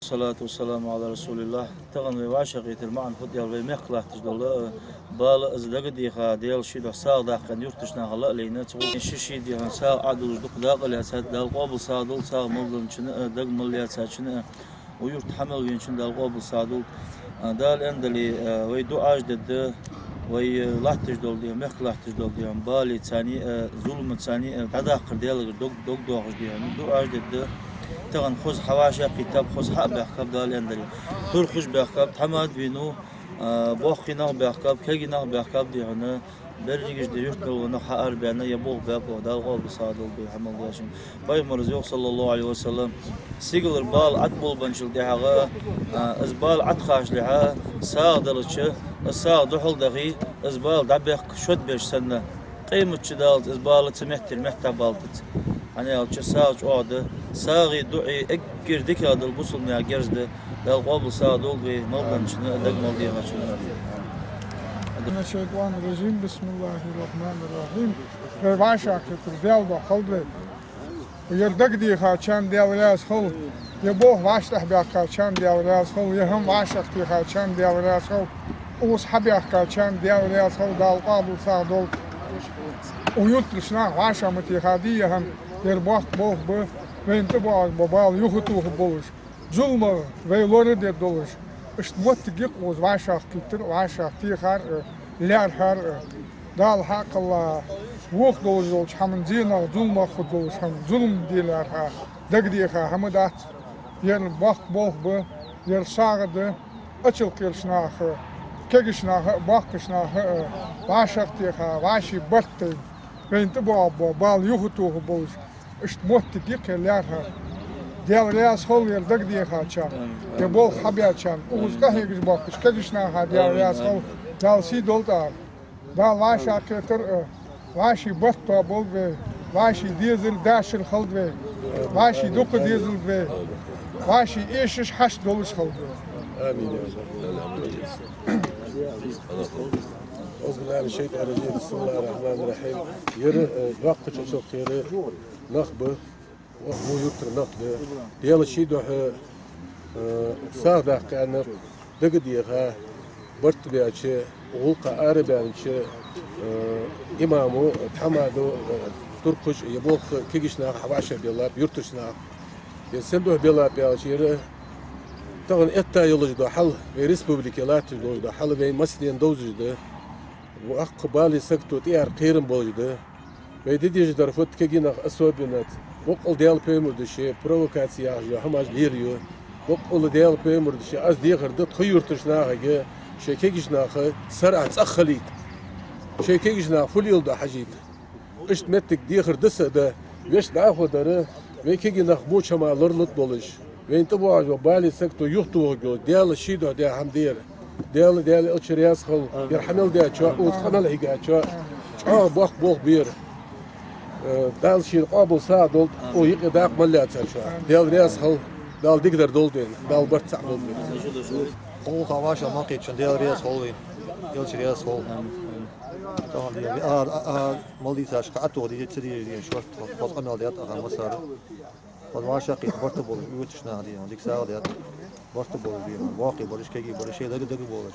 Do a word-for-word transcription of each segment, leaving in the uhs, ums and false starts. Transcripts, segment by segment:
الصلاة والسلام على رسول الله. Тахан вай вӀашагӀкхетар маӀан фуд аьлча, вай мехка латташ дола, э, бала, из дагадеха, Даьла ший духьа сагӀа даккха юртарча наха ла а лайна, цу гӀулакха ший-ший дегӀа сагӀа Ӏодуллаш дукха дакъа лаьцад, Дала къоабал сагӀа долда, сагӀа мел денначунна а, дага мел лаьцачунна а, укх юрта хьа мел веначунна Дала къоабал сагӀа долда. А, Дала аьннадале, а, вай дуӀаш дергда, вай, а, латташ дола дегӀа, мехка латташ дола дегӀа, балеи царнеи, а, зуламаи царнеи, а, дӀадаккхар Даьлагара дог, дог доахаш дегӀа, дуӀаш дергда. Тахан хоза хьавӀашагӀкхийттаб, хоза хьа а баьхкаб, Дала аьннадале. Туркхаш баьхкаб, тхьамада вийнав, а, боккхий нах баьхкаб, кегий нах баьхкаб дегӀа, берригаш де юртара бола нах хьаарабаьнна, е болх баьб, Дала къоабал сагӀа долда вай хьа мел дечун. Пайхамара йоах, صلى الله عليه وسلم, сигалара бала Ӏоболабенначул тӀехьагӀа, а, из бала Ӏохачалехьа, сагӀа далча, из сагӀа духьал дахе, из бала дӀабехк шод беш санна, къематди даллалца из бала цу меттера меттахбалийтац. ХӀана аьлча сагӀа чӀоагӀа да, сагӀеи дуӀеи эггара дикагӀа дола бусалба наьха герз да. Дала къоабал сагӀа долда вай мел денначунна а, дага мел дехачунна а. من الشيطان الرجيم. بسم الله الرحمن الرحيم. Вай вӀашагӀкхетар Даьла духьа хилда вай. Ер дагадехачарна Даьла раьза хилва, ер болх вӀаштӀехьабаьхкачарна Даьла раьза хилва, ер хӀама вӀашагӀтехачарна Даьла раьза хилва, укхаза хьабаьхкачарна Даьла раьза хилва, Дала къоабал сагӀа долда. Укх юртарча наха вӀашагӀ ма техадий ер хӀама, ер боккха болх ба, вайна тӀабоагӀаш бола бала юхатохаргболаш. Зуламах вай лорадергдолаш. Иштта моттиг я-кх укхаза вӀашагӀкхийттар а, вӀашагӀтехар а, лаьрхӀар а. Дала хьакхелла вокх долаш долча хӀаман зенах зуламах хургдолаш хӀама, зулам де лаьрхӀа, дагадеха хӀама дац. Ер боккха болх ба, ер сагӀа да, Ачалкхерча наха, кегийча наха а, боккхийча наха а, вӀашагӀтеха, вӀаший барт тайна, вайна тӀабоагӀаш бола бала юхатохаргболаш. Иштта моттиг я-кх ер лаьрхӀар. Даьла раьза хилва ер дагадехачарна, ер болх хьабаьчарна, укхаза къахьегаш боахкача кегийча наха Даьла раьза хилва, Дала сий долда ара. Дала вӀашагӀкхетар а, вӀаший барт тоаболба вай, вӀаший дезар дашар хилда вай, вӀаший дукха дезалда вай, вӀаший эшаш хьашт долаш хилда вай. Амин. أعوذ بالله من الشيطان الرجيم. بسم الله الرحمن الرحيم. Ер, э, доккхача Ачалкхера нах ба, укх мо юртара нах да. Даьла ший духьа, э, сагӀа даккха аьнна, дагадеха, барт баьча, гӀулакха арабаьннача, э, имамо, тхьамадо, э, туркхаша, е болх кегийча наха хьавӀашагӀбеллаб, юртарча наха. Ер сен духьа беллаб аьлча, ер тахан этта йолаш дола хьал, вай республике латташ долаш дола хьал вайна массанена довзаш да. Вокх балеи сагото тӀера кхерам болаш да. Вай де дезаш дар фуд, кегий нах особенно, боккъала Даьла пайхамара дешаца провокаци яхаш йола хӀамаш лераю. Боккъала Даьла пайхамара дешаца аз дехар да тха юртарча нахага, шоай кегийча наха сарахьа цӀагӀа хилийта. Шоай кегийча наха фу леладу хьажийта. Иштта моттиг дехар да са а да, вешта дӀахо дар, вай кегий нах боча хӀамах лоралургдолаш. Вайна тӀабоагӀаш бола балеи сагото юхатохаргйолаш, Даьла ший духьа даь хӀама да ер. Даьла, Даьла элча раьза хилва, ер хьа мел даьчоа, укхаза къамаьл хьийгачоа, чӀоагӀа боккха болх ба ер. Э, Дала шийна къоабал сагӀа долда, укх юкъе дакъа мел лаьцачоа. Даьла раьза хилва, Дала дикадар долда вайна, Дала барт цхьа болба вайна. Укхаза вӀашагӀ мел кхийттачарна Даьла раьза хилва вайна, элча раьза хилва. Тахан дийна, а, а, а, мел дийцача кхы а тоха дийца ца дезаш дийна шортта, хоза къамаьл даьд, а, массара. Хоза вӀашагӀкхийтта барт болаш, юртарча наха дийна, дика сагӀа даьд, барт болаш дийна, боккхий бараш, кегий бараш, шоай дага-дага болаш.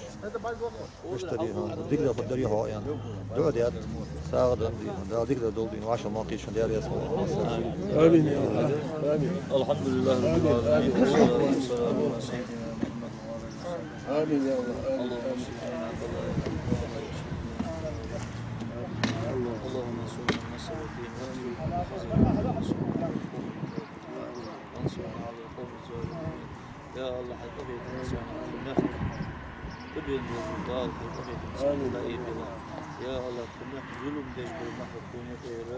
Иштта дийна, дикадар фуд дарий хьо аьнна, дуӀа даьд, сагӀа даьд дийна, Дала дикадар долда вайна, вӀашагӀ мел кхийттачарна Даьла раьза хилва. آمين يا الله. آمين. الحمد لله رب العالمين. والصلاة والسلام على سيدنا محمد وعلى آله وصحبه. آمين يا الله. آمين. اللهم صل على محمد وعلى آله وصحبه. اللهم انصرنا نصر الدين، وانصرنا على القوم الظالمين. يا الله، хьай къахетамца царна тхо мехка тӀабена болаш бола бала, хьай къахетамца дӀаайбелахь. Я АллахӀ, тха мехка зулам деш бола нах ба тхона юкъера.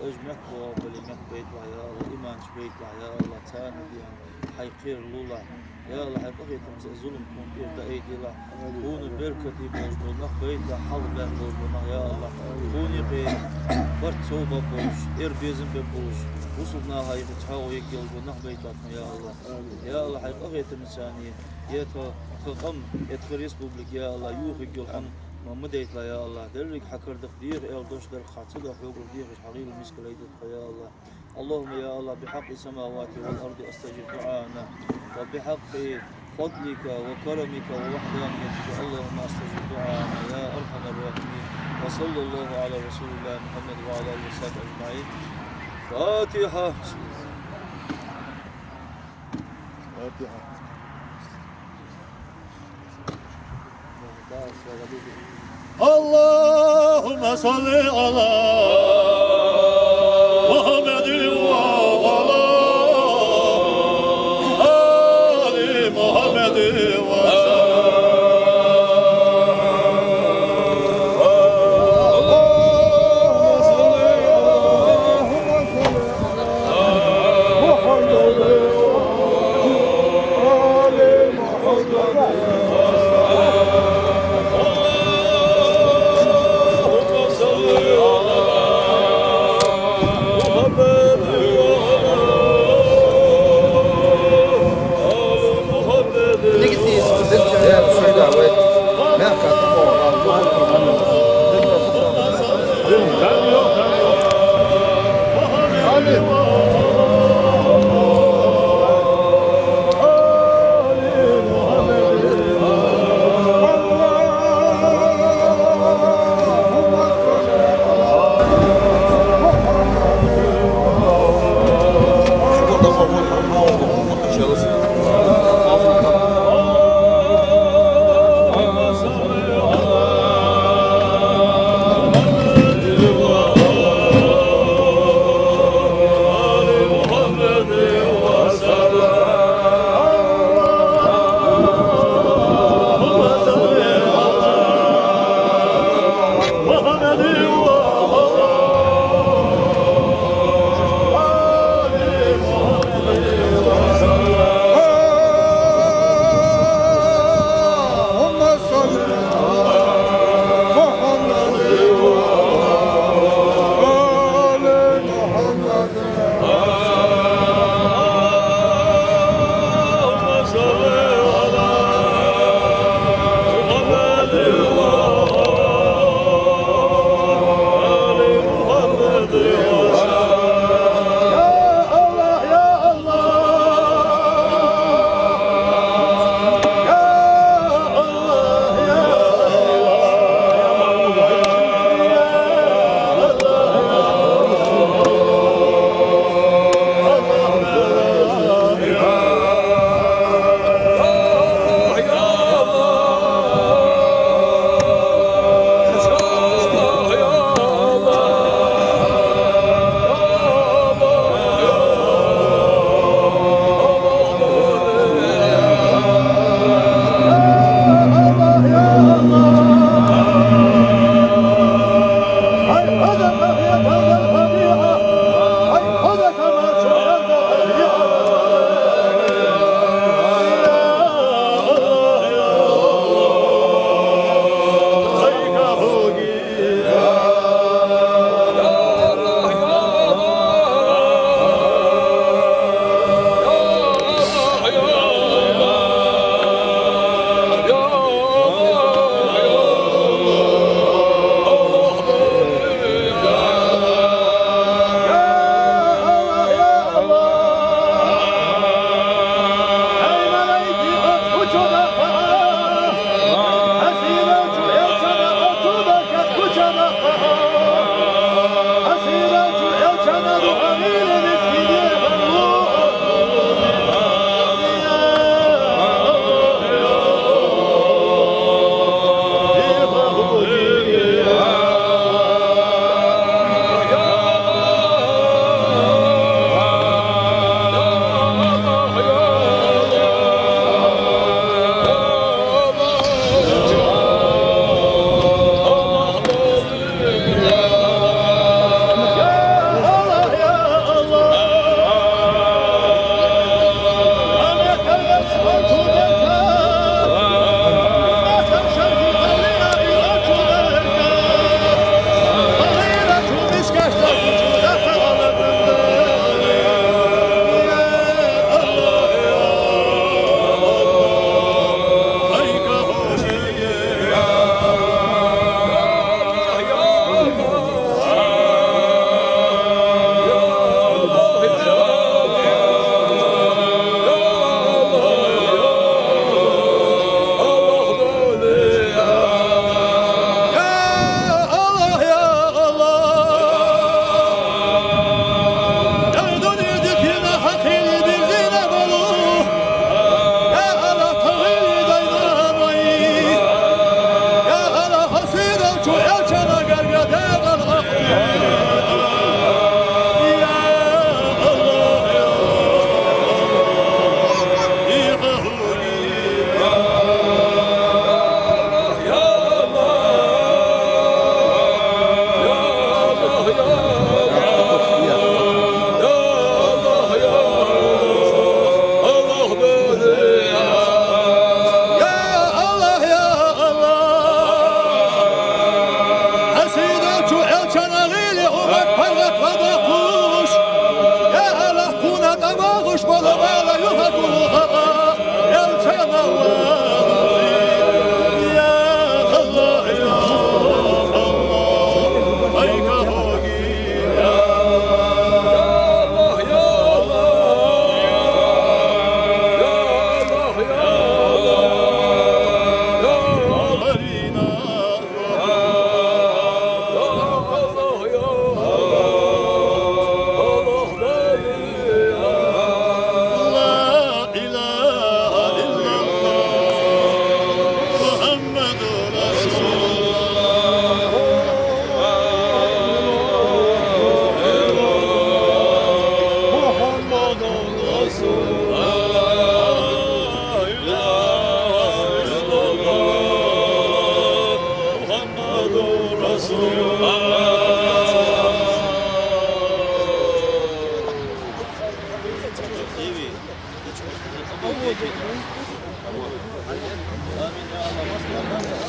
Уж мехка боагӀа бале, мехка байталахь, я АллахӀ, иман чу байталахь, я АллахӀ, царна дийна хьай кхера лулахь. Я АллахӀ, хьай къахетамца зулам тхона тӀера дӀаайделахь. Тхона беркате болаш бола нах байталахь, хьалха баьнна болаш бола нах, я АллахӀ. Тхона юкъе барт совбаргболаш, эр безам бергболаш, бусалба наха юкъе цхьоагӀо ергйолаш бола нах байталахь тхона, я АллахӀ. Я АллахӀ, хьай къахетамца царна, е тха, тха къам, е тха республика, я АллахӀ, йохаргйола хӀама Ма дайталахь, я АллахӀ, деррига хьа кара даха дехар, аьла дош дар хьа ца даха, хьогара дехаш хьа гӀийла мискал айдат хьо, я АллахӀ. اللهم يا الله، بحق السماوات والأرض أستجب دعاءنا، وبحق فضلك وكرمك ووحدانيتك اللهم استجب دعاءنا يا أرحم الراحمين. وصلى الله على رسول الله محمد وعلى آله وصحبه أجمعين. فاتحة. فاتحة. اللهم صل على محمد وعلى آل محمد وسلم. اللهم صل على محمد وعلى آل محمد.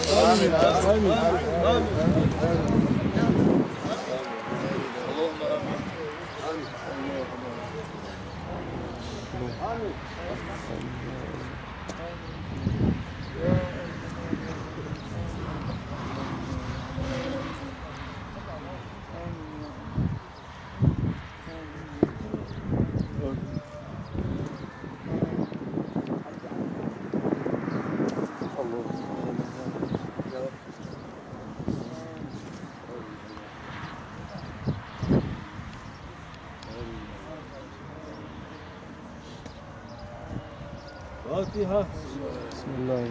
آمين يا الله. آمين. آمين. آمين. اللهم آمين. آمين. فاتحة. بسم الله.